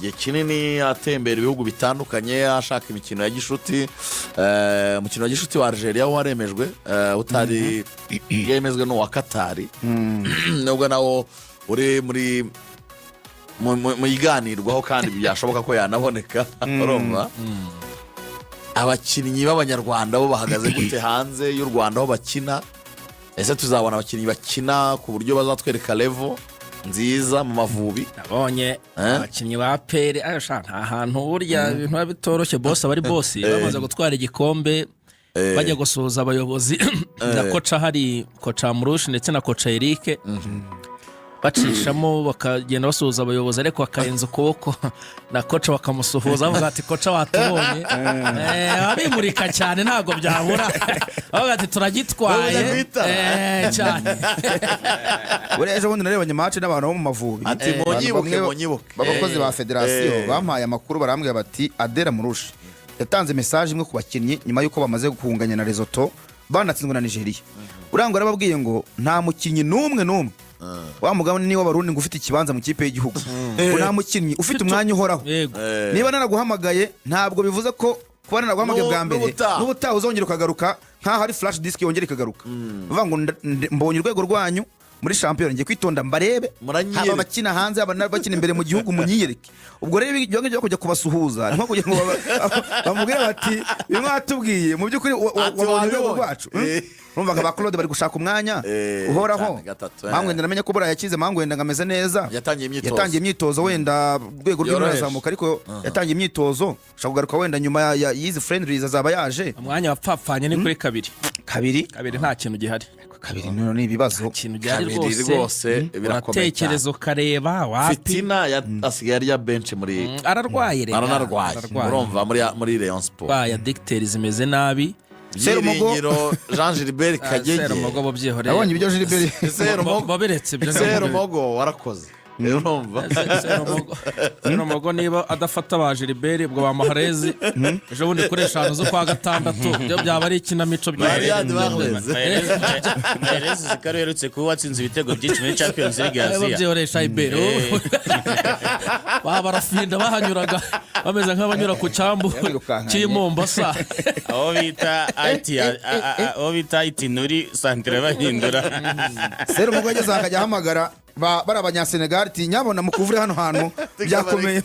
Igihe kinini atembera ibihugu bitandukanye ashaka imikino ya gishuti. Umukino wa gishuti wa Algeria wo waremejwe, utari yemejwe n'uwa Katari, nubwo nawo uri muri mu iganirwaho kandi byashoboka ko yanaboneka. Urumva abakinnyi b'Abanyarwanda bo bahagaze gute hanze y'u Rwanda aho bakina? Ese tuzabona abakinnyi bakina ku buryo bazatwereka level nziza mu Mavubi? Nabonye Eh? abakinnyi ba APR ayo sha, nta hantu burya ibintu biba bitoroshye. Boss aba ari boss. Bamaze gutwara igikombe, bajya gusuhuza abayobozi na coach, hari coach Murushi ndetse na coach Eric, bacishamo bakagenda basuhuza abayobozi, ariko bakarenza ukuboko na coach bakamusuhuza, bavuga ati: "Coach, watubonye." Abimurika cyane ntabwo byabura, bavuga ati: "Turagitwaye." Babuze guhitana. Cyane. Buriya ejo bundi narebanye match n'abantu bo mu Mavubi. Ati: Abantu "Munyibuke, bamwe munyibuke." b'abakozi ba federasiyo bampaye amakuru, barambwira bati: "Adel Amrouche yatanze message imwe ku bakinnyi nyuma y'uko bamaze guhunganya na Lesotho, banatsinzwe na Nigeria." Urangwa yarababwiye ngo nta mukinnyi n'umwe n'umwe, wa mugabane w'Abarundi, ngo ufite ikibanza mu kipe y'igihugu, ngo nta mukinnyi ufite umwanya uhoraho. Niba naraguhamagaye, ntabwo bivuze ko kuba naraguhamagaye bwa mbere n'ubutaha. N'ubutaha uzongera ukagaruka, nk'aho ari flash disk yongera ikagaruka. Bivuga ngo mbonye urwego rwanyu muri shampiyona, ngiye kwitonda mbarebe. Muranyiyereka. Haba abakina hanze, haba n'abakina imbere mu gihugu, munyiyereke. Ubwo rero ibyo ngibyo kujya kubasuhuza ni nko kugira ngo bamubwire bati: "Bimwe watubwiye mu by'ukuri Ati: wabonye urwego "Wabibonye." rwacu." Urumvaga ba Claude bari gushaka umwanya uhoraho. Cyane, gatatu. Mangwenda namenye ko buriya yakize, Mangwenda ngo ameze neza. Yatangiye imyitozo. Yatangiye imyitozo, wenda urwego rwe Yoroheje. rurazamuka, ariko yatangiye imyitozo, ashobora kugaruka wenda nyuma y'izi friendlies azaba yaje. Umwanya wapfapfanye ni kuri kabiri. Kabiri. Kabiri nta kintu gihari. Kabiri none ni ibibazo. Ikintu gihari. Kabiri rwose. Rwose birakomeye cyane. Uratekereza ukareba wapi. Fitina asigaye arya benshi muri Ararwaye rega. Aranarwaye. Ararwaye. Urumva muri Rayon Sport. Arwaye, adducteur zimeze nabi. Serumogo. Byiringiro Jean Gilbert Kagege. Serumogo bo byihoreye. Nabonye ibyo Gilbert. Serumogo. Babiretse ibyo. Serumogo warakoze, urumva. Serumogo niba adafata ba Gilbert, ubwo ba Mahrez ejo bundi kuri 5 z'ukwa gatandatu, byo byaba ari ikinamico. Riyad Mahrez. Mahrez zikaba uherutse kuba watsinze ibitego byinshi muri Champions League ya Aziya. Byihoreye Shayiberi, baba barafinda bahanyuraga bameze nk'abanyura ku cyambu Yarirukankanye. cy'i Mombasa. Aho bita IT, aho bita IT nuri santire bahindura. Serumogo yageze akajya ahamagara bari Abanyasenegali ati: "Nyabona mukuvure hano hantu byakomeye,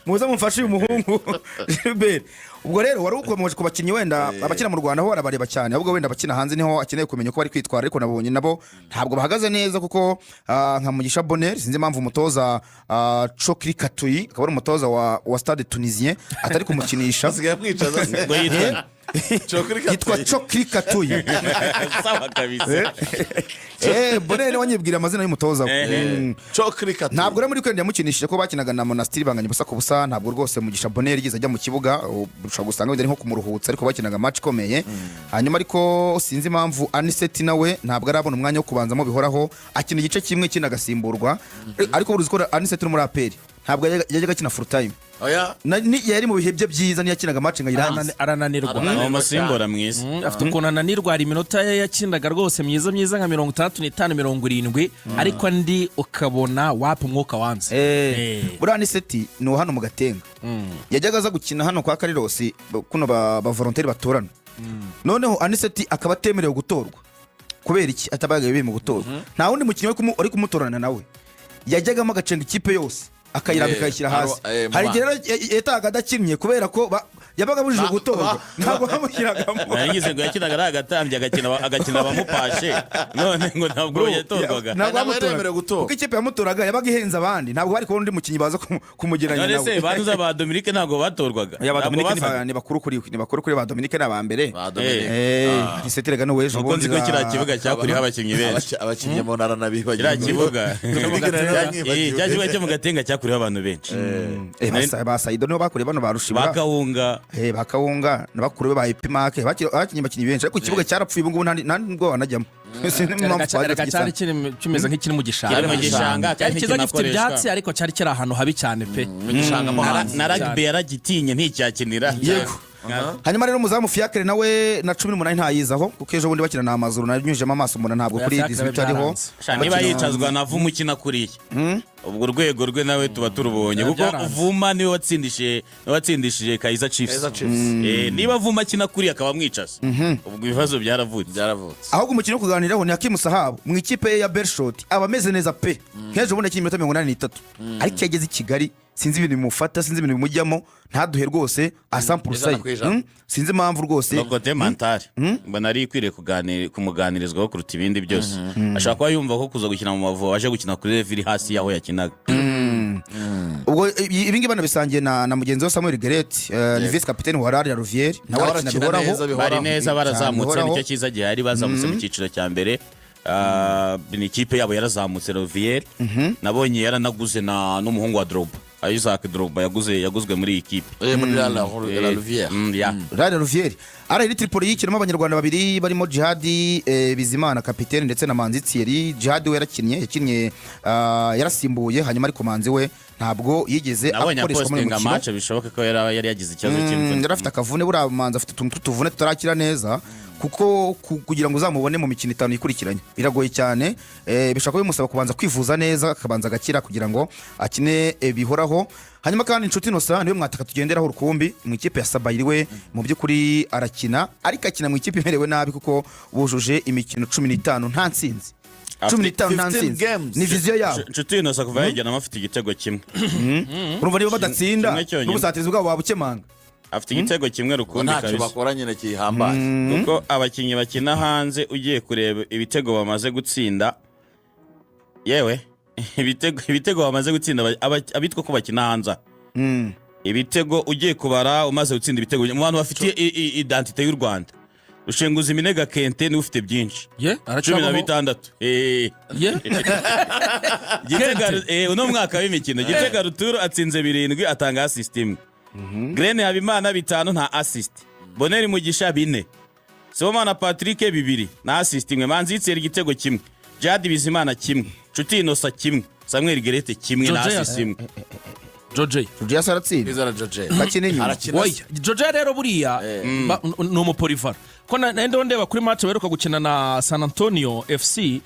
muze mumfashe uyu muhungu Gilbert." Ubwo rero wari ukomeje ku bakinnyi, wenda abakina mu Rwanda ho barabareba cyane, ahubwo wenda abakina hanze niho akeneye kumenya uko bari kwitwara. Ariko nabonye nabo ntabwo bahagaze neza, kuko nka Mugisha Bonheur, sinzi impamvu umutoza Chokri Katuyi, akaba ari umutoza wa Stade Tunisien, atari kumukinisha. Asigaye amwicaza se? Ngo yitwa Chokri Yitwa Katuyi. Chokri Katuyi. Sawa kabisa. Bonheur niwe wanyibwira amazina y'umutoza we. Chokri Katuyi. Ntabwo rero muri weekend yamukinishije, ko bakinaga na Monastir banganya 0-0. Ntabwo rwose Mugisha Bonheur yigeze ajya mu kibuga. Ushobora gusanga wenda ari nko kumuruhutsa, ariko bakinaga match ikomeye. Hanyuma ariko sinzi impamvu Anicet nawe ntabwo arabona umwanya wo kubanzamo bihoraho, akina igice kimwe ikindi agasimburwa. Ariko uruzi ko Anicet uri muri APR ntabwo yajyaga akina full time. Oya. Yari mu bihe bye byiza niyo yakinaga match ngo ayirangize. Arananirwa. Ni umusimbura mwiza. Afite ukuntu ananirwa. Hari iminota ye yakinaga rwose myiza myiza, nka 65, 70, ariko andi ukabona wapi, umwuka wanze. Buriya Anicet ni uwo hano mu Gatenga, yajyaga aza gukina hano kwa Karirosi, kuno ba volontaire batorana. Noneho Anicet akaba atemerewe gutorwa. Kubera iki atabaga mu gutorwa? Nta wundi mukinnyi wari kumutorana nawe, yajyagamo agacenga ikipe yose akayirambika, akayishyira hasi. Mu Hari igihe bana. rero yatahaga adakinnye kubera ko yabaga abujijwe gutorwa, ntabwo bamushyiragamo. Nagize ngo yakinaga ari agatambyi, agakina abamupashe, none ngo ntabwo yatorwaga. Ntabwo Ntabwo bamutoraga. yemerewe gutorwa. Kuko ikipe yamutoraga yabaga ihenze abandi, ntabwo bari kubona undi mukinnyi baza kumugereranya None nawe. se bantuza ba Dominique ntabwo batorwaga? Ya ba Ntabwo Dominique ni basaga? ni bakuru kuri we, ni bakuru kuri ba Dominique, ni aba mbere. Ba Dominique. Anicet rega n'uw'ejo Nuko nzi ko bundi kiriya kibuga cyakuriho abakinnyi benshi. Abakinnyi mu ntara nabibagiwe. Kiriya kibuga. Dominique nari naramwibagiwe. Cya kibuga cyo mu Gatenga cyakuriho abantu benshi. Ba Saido nibo bakuriye bano ba Rushibura. Ba Kawunga. Ba Kawunga na bakuru be ba Epimake, bakinnye abakinnyi benshi, ariko ikibuga cyarapfuye ubu ngubu nta nubwo wanajyamo. Sinzi impamvu twaje Erega cyari tugisanga. Kimeze nk'ikiri mu gishanga. Kiri mu gishanga, Cyari kandi cyiza gifite ntikinakoreshwa. ibyatsi, ariko cyari kiri ahantu habi cyane pe. Mu gishanga mo Na hanze. na rugby yaragitinye, nticyakinira. Yego. Hanyuma rero umuzamu Fiacre nawe na 18 ntayizaho, kuko ejo bundi bakina na Amazuru nanyujemo amaso mbona ntabwo Oya, kuri Fiacre 18 ariho. byaranze. Sha, niba yicazwa na Vuma ukina kuriya, ubwo urwego rwe nawe tuba turubonye, Oya, kuko byaranze. Vuma niwe watsindishije Kaizer Chiefs. Kaizer Chiefs. Niba Vuma akina kuriya akaba amwicaza, ubwo ibibazo byaravutse. Byaravutse. Ahubwo umukino wo kuganiraho ni Hakimu Sahabu mu ikipe ye ya Beerschot, aba ameze neza pe. Nk'ejo bundi yakinnye iminota 83, ariko iyo ageze i Kigali sinzi ibintu bimufata, sinzi ibintu bimujyamo, ntaduhe rwose asampurusaye. 100%. Sinzi impamvu rwose. No côté mental mbona ari ikwiriye kumuganirizwaho kuruta ibindi byose. Ashobora kuba yumva ko kuza gukina mu Mavubi aje gukina kuri level iri hasi y'aho yakinaga. Ubwo ibi ngibi banabisangiye na mugenzi we Samuel Gueulette, ni vice capitaine wa La Louvière, nawe Nawe arakina arakina bihoraho. neza, bihoraho. Bari neza, barazamutse. Bihoraho. Nicyo cyiza gihari, bazamutse mu cyiciro cya mbere. Ni ikipe yabo yarazamutse. Louvière nabonye yaranaguze na n'umuhungu wa Drogba, Isaac Drogba yaguzwe muri iyi kipe. Muri La Louvière. Ya. La Louvière. Al Ahli Tripoli yikinamo abanyarwanda babiri barimo Jihadi Bizimana kapitene ndetse na Manzi Thierry. Jihadi we yarakinnye, yakinnye, yarasimbuye, hanyuma ariko Manzi we ntabwo yigeze Nabonye akoreshwa muri uyu apostinga mukino. match, bishoboke ko yari yagize ikibazo cy'imvune. Yari afite akavune. Buriya Manzi afite utuntu tw'utuvune tutarakira neza, kuko kugira ngo uzamubone mu mikino itanu ikurikiranye biragoye cyane. Bishobora kuba bimusaba kubanza kwivuza neza, akabanza agakira kugira ngo akine bihoraho. Hanyuma kandi Inshuti Innocent niwe mwataka tugenderaho rukumbi mu ikipe ya Sabail. We mu by'ukuri arakina, ariko akina mu ikipe imerewe nabi, kuko bujuje imikino 15 nta ntsinzi, 15 nta 15 ntsinzi. games. Ni vision yabo. Nshuti Innocent kuva yajyanamo afite igitego kimwe. Urumva niba badatsinda Kimwe cyonyine. n'ubusatirizi bwabo wabukemanga. Afite igitego kimwe rukumbi Ntacyo kabisa. bakora nyine kihambaye. Kuko abakinnyi bakina hanze, ugiye kureba ibitego bamaze gutsinda, yewe, ibitego bamaze gutsinda, abitwa ko bakina hanze aha. Ibitego ugiye kubara umaze gutsinda ibitego mu bantu bafite identité y'u Rwanda, Rushenguza Iminega Kente niwe ufite byinshi. Ye? Cumi na Aracyabaho? bitandatu. Ye? Gitega uno mwaka w'imikino, Gitega Ruturo atsinze birindwi, atanga assist imwe. Grene Habimana bitanu, nta assist. Boneri Mugisha bine. Sibomana Patrick bibiri na assist imwe. Manzi Yitsera igitego kimwe. Jihad Bizimana kimwe. Nshuti Innocent kimwe. Samuel Gueulette kimwe na George assist imwe. Joje. Julius aratsinda. Kwizera Joje. Bakina inyuma. Arakina. Oya, Joje rero buriya ni umupolyvalent, ko nari ndeba kuri match baheruka gukina na San Antonio FC,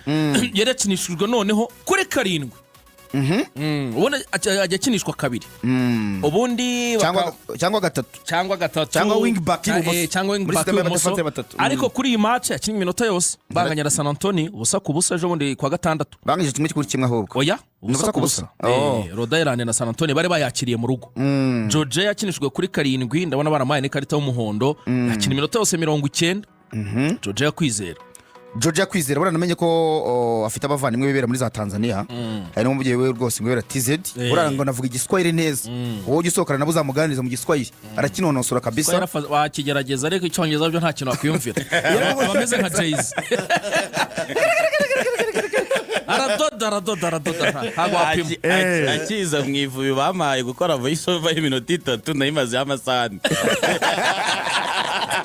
yarakinishijwe noneho kuri karindwi. Ubundi ajya akinishwa kabiri ubundi Cyangwa gatatu. Cyangwa gatatu. Cyangwa wing back y'ibumoso. Cyangwa wing Muri back system y'ibumoso. y'abadefense batatu. Ariko kuri iyi match yakinnye iminota yose, banganya na San Antonio 0-0 ejo bundi kwa gatandatu. Bangije 1-1 ahubwo. Oya, ubusa ku busa. Oh. Rhode Island na San Antonio bari bayakiriye mu rugo. George yakinishijwe kuri karindwi, ndabona baramuhaye n'ikarita y'umuhondo, yakina iminota yose 90. George Yakwizera. Georgia Kwizera buriya namenye ko afite abavandimwe bibera muri za Tanzania, hari n'umubyeyi we rwose ngo wibera TZ. Buriya ngo navuga igiswahili neza, wowe ujya usohokana nabo uzamuganiriza mu giswahili, arakinonosora kabisa. Wakigerageza, ariko icyongereza byo nta kintu wakwiyumvira. Aba ameze nka Jay-Z, aradoda, aradoda, aradoda, ntabwo wapima. Akiza mu ivubi bampaye gukora voice over y'iminota 3, nayimazeho amasaha ane.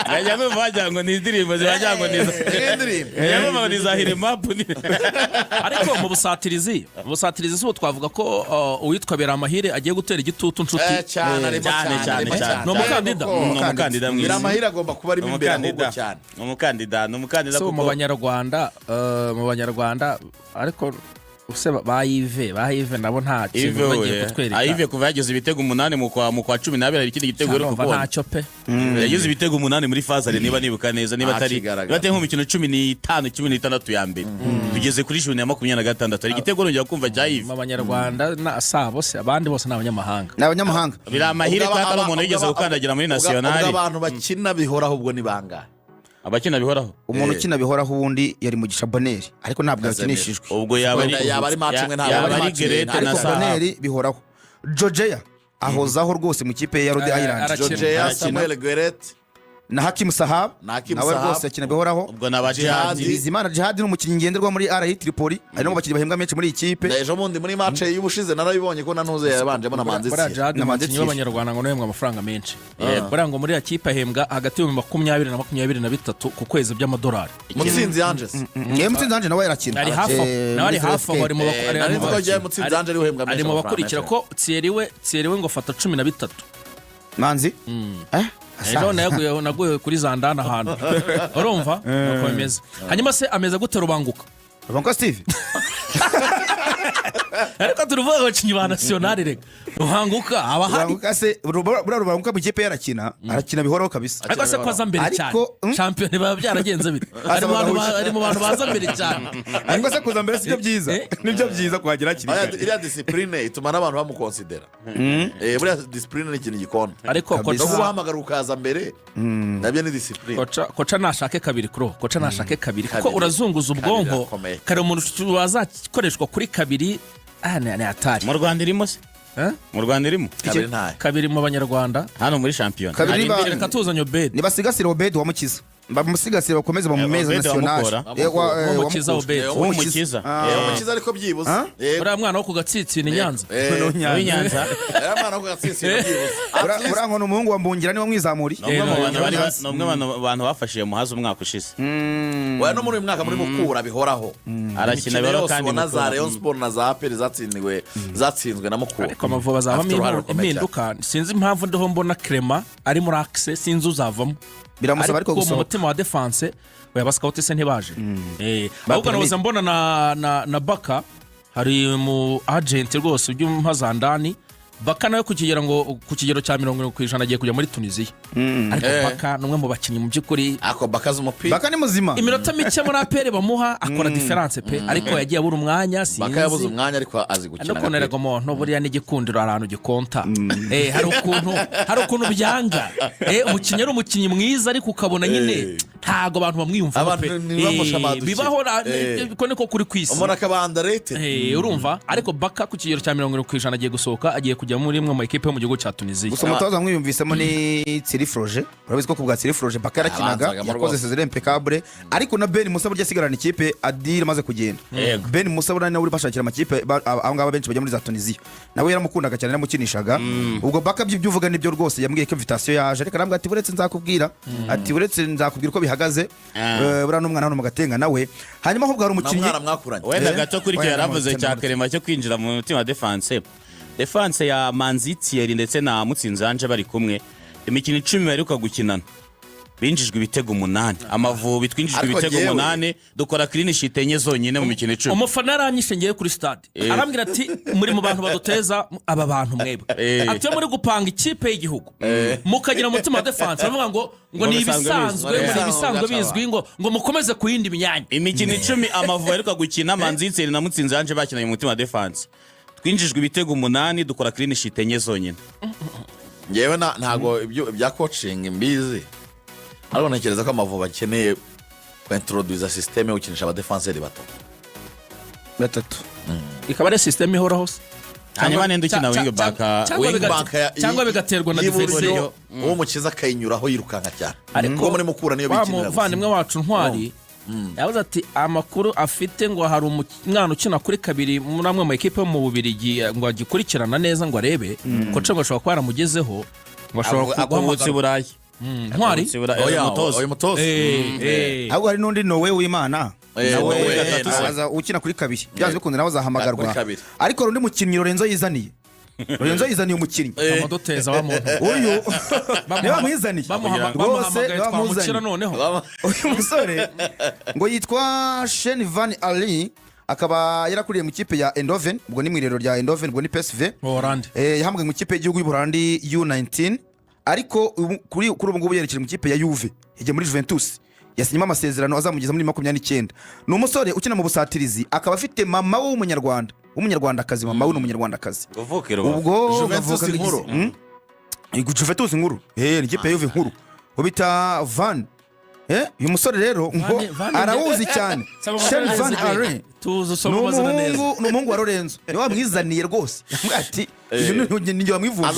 Nkajya numva wagira ngo ni indirimbo, wagira ngo ni Indirimbo. Nkajya numva ngo ni za hiremapu. Ariko mu busatirizi si ubu twavuga ko uwitwa Biramahire agiye gutera igitutu Nshuti? Cyane, arimo. Cyane, cyane, cyane, arimo. Cyane. Ni umukandida. Kuko Ni umukandida mwiza. Biramahire agomba kuba arimo imbere ahubwo Umukandida. cyane. Ni umukandida So, mu kuko banyarwanda, mu banyarwanda ariko use ba Yves nabo nta kintu Yves bagiye we kutwereka. Yves kuva yagize ibitego umunani mu kwa 12, hari ikindi gitego uheruka Ndumva kubona. ntacyo pe. Yagize ibitego umunani muri phase aller, niba nibuka neza, niba atari Ntakigaragara. niba atari nko mu mikino 15, 16 ya mbere. Tugeze kuri journée ya 26, hari igitego nongera kumva cya Yves. Mu banyarwanda na sabo se, abandi bose ni abanyamahanga. Ni abanyamahanga. Biramahire Ubwo ko atari umuntu wigeze gukandagira muri nationale. Ubwo abantu bakina bihoraho ubwo ni bangahe? Abakina bihoraho? Umuntu Eh. ukina bihoraho ubundi yari Mugisha Bonheur, ariko ntabwo Casemiro. yakinishijwe. Ubwo yaba ari Wenda yaba ari match imwe, ntabwo yaba ari ari match imwe, Gueulette na Ariko Saha. Bonheur bihoraho, Jojea ahozaho rwose mu ikipe ya Rhode Island. Arakina. Jojeya. Arakina. Samuel Gueulette. Na Hakim Sahab. Na Hakim Nawe Sahab. rwose akina bihoraho. Ubwo na ba Jihad. Jihad. Bizimana Jihad ni umukinnyi ngenderwa muri Al Tripoli, ari no mu bakinnyi bahembwa menshi muri iyi kipe. Ejo bundi muri match y'ubushize narabibonye ko nanuze yabanjemo na Manzi Buriya Thierry. Jihad ni Na umukinnyi Manzi w'abanyarwanda ngo unahembwa amafaranga menshi. Buriya ngo muri iriya kipe ahembwa hagati y'ibihumbi 20 na 23 ku kwezi by'amadolari. Mutsinzi Anges. Yewe, Mutsinzi Ange nawe yarakina. Ari hafi aho. Nawe ari Muri hafi aho, ari mu Nari nzi ko agiye Mutsinzi Ange ari uhembwa menshi ari mu amafaranga bakurikira menshi. ko Thierry we ngo afata 13. Manzi. Eh? Ejo naguye kuri zandana ahantu, urumva nuko bimeze. Hanyuma se ameze gute Rubanguka? Rubanguka Steve. Ariko turivuga abakinnyi ba nationale, reka Rubanguka aba ahari. Rubanguka se, buriya Rubanguka mu ikipe ye arakina, arakina bihoraho kabisa. Ariko se ko aza mbere Ariko, cyane, shampiyona biba byaragenze bite? Ari mu bantu baza mbere cyane. Ariko se kuza mbere sibyo byiza? Eh? Nibyo byiza kuhagera hakiri Iriya kare. Iriya discipline ituma n'abantu bamukonsidera. Buriya discipline ni ikintu gikonda. Ariko Kabisa. No koca guhamagara ukaza mbere nabyo ni discipline. Koca nashake kabiri kuro, koca nashake kabiri kuko Kabiri. urazunguza ubwonko. Kabiri irakomeye. Kare umuntu wazakoreshwa kuri kabiri, ni hatari. Mu Rwanda irimo se? Eh? Mu Rwanda irimo? Kabiri ntayo. Kabiri mu Banyarwanda? Hano muri shampiyona. Kabiri Hari Reka tuzanye Obedi. Nibasigasire Obedi wa Mukiza, bamusigasire, bakomeze bamumeze Obedi wa nationale. Mukura. W'Umukiza Obedi. W'Umukiza. Umukiza ariko byibuze. Ah? Yego. Uriya mwana wo ku Gatsitsino i Nyanza. W'Inyanza. Uriya mwana wo ku Gatsitsino byibuze. Uriya ngo ni umuhungu wa Mbungira, niwe mwizamuriye. Ni umwe mu bantu Nyanza. ni umwe mu bantu bafashije Muhazi umwaka ushize. Oya, no muri uyu mwaka muri Mukura bihoraho. Arakina Imikino bihoraho yose kandi ubona za Mukura. Rayon Sport na za APR zatsinzwe na Mukura. Ariko Amavubi azabamo Afite uruhare rukomeye cyane. impinduka. Sinzi impamvu ndiho mbona Clement ari muri axe, sinzi uzavamo. Biramusaba ariko Ariko mu gusohoka. mutima wa défense, oya, ba scout se ntibaje? Ahubwo Pyramide. nahoze mbona na Baka, hari mu agent rwose ujya umpa za ndani. Baka nawe ku kigero, ngo ku kigero cya 70% agiye kujya muri Tunisiya, ariko Baka ni umwe mu bakinnyi mu by'ukuri. Ako bakaza umupira. Baka ni muzima. Iminota mike muri APR bamuha akora différence pe, ariko yagiye abura umwanya. Baka yabuze Sinzi umwanya, ariko azi gukina no agapira. erega umuntu buriya n'igikundiro hari ahantu gikonta. Hari ukuntu byanga. Umukinnyi ari umukinnyi mwiza, ariko ukabona nyine ntago abantu bamwiyumvamo Abantu pe. ntibamushamadukire. Bibaho ko niko kuri ku isi. Umuntu akaba underrated. Urumva, ariko Baka ku kigero cya 70% agiye gusohoka, agiye kujya muri imwe mu ekipe yo mu gihugu cya Tunisiya. Gusa umutoza mwiyumvisemo ni Thierry Froger. Urabizi ko ku bwa Thierry Froger Baka yarakinaga. Yabanzagamo Yakoze rwose. saison impeccable, ariko na Ben Musa burya asigarana ikipe Adil amaze kugenda. Yego. Ben Musa buriya nawe uri bashakira amakipe, abo ngabo benshi bajya muri za Tunisia, nawe yaramukundaga cyane, yaramukinishaga. Ubwo Baka by'ibyo uvuga nibyo rwose, yambwiye ko invitation yaje, ariko arambwira ati buretse nzakubwira, ati buretse nzakubwira uko bihagaze. Buriya n'umwana hano mu Gatenga nawe. Hanyuma ahubwo hari Na umukinnyi mwana mwakuranye. Wenda Eh? gato kuri icyo Wenda yaravuze mu cya mutima. Clement cyo kwinjira mu mutima wa défense ya Manzi Thierry ndetse na Mutsinzi Ange bari kumwe, imikino 10 baheruka gukinana binjijwe ibitego 8. Amavubi twinjijwe Ariko ibitego 8, dukora clean sheet 4 zonyine mu mikino 10. Umufana yaranyishe ngewe kuri stade, arambwira ati muri mu bantu baduteza aba bantu mwebwe, ati iyo muri gupanga ikipe y'igihugu mukagira umutima wa défense, baravuga ngo Ngo ni bisanzwe ibisanzwe, bizwi. ngo ni ibisanzwe bizwi, ngo mukomeze ku yindi myanya. Imikino 10 Amavubi aheruka gukina, Manzi Thierry na Mutsinzi Ange bakinanye mu mutima wa défense, twinjijwe ibitego 8, dukora clean sheet 4 zonyine. Ngewe ntago ibyo ibya coaching mbizi, ariko ntekereza ko Amavubi akeneye kwintroduza système yo gukinisha abadefanseri batatu. Batatu. Ikaba ari système ihoraho se? Hanyuma ninde ukina wing back? Cyangwa Wing back cyangwa bigaterwa na y'iburyo, adversaire. uwo mukiza akayinyuraho yirukanka cyane, Ariko kuko muri Mukura niyo wa bikinira gusa. muvandimwe wacu Ntwari yavuze ati amakuru afite ngo hari umwana ukina kuri kabiri muri amwe mu ekipe yo mu Bubirigi, ngo agikurikirana neza, ngo arebe koca, ngo ashobora kuba yaramugezeho, ngo ashobora Akubutse i guhamagara Burayi. Ntwari. Akubutse i Burayi, Oya, umutoza. uyu mutoza. Ahubwo hari n'undi Nowe w'Imana nawe Nowe, gatatu se. aza ukina kuri kabiri, byanze bikunze nawe azahamagarwa. Kuri kabiri. Ariko hari undi mukinnyi Lorenzo yizaniye, Lorenzo yizaniye umukinnyi. Amuduteza wa muntu. Uyu niba amwizaniye rwose, Bamuhamagaye niba twamukira amuzaniye. noneho. Uyu musore ngo yitwa Shane Van Ali, akaba yarakuriye mu ikipe ya Eindhoven, ubwo ni mu irero rya Eindhoven, ubwo ni PSV. Buholandi. Yahamagaye mu ikipe y'igihugu y'Ubuholandi U19, ariko kuri ubu ngubu yerekeje mu ikipe ya Juve, yagiye muri Juventus, yasinyemo amasezerano azamugeza muri 29. Ni umusore ukina mu busatirizi, akaba afite mama we w'Umunyarwanda, w'Umunyarwandakazi, mama we ni Umunyarwandakazi. Uvuka i Rubavu. Ubwo Juventus bavuka nkuru. Juventus nkuru, ni ikipe ya Juve nkuru, uwo bita Van. Uyu musore rero ngo arawuzi cyane, Shane Van Arlen. Tuzi Ni usoma amazina neza. umuhungu, ni umuhungu wa Lorenzo, niwe wamwizaniye rwose. Yamubwiye ati uyu ni njye wamwivumbuye.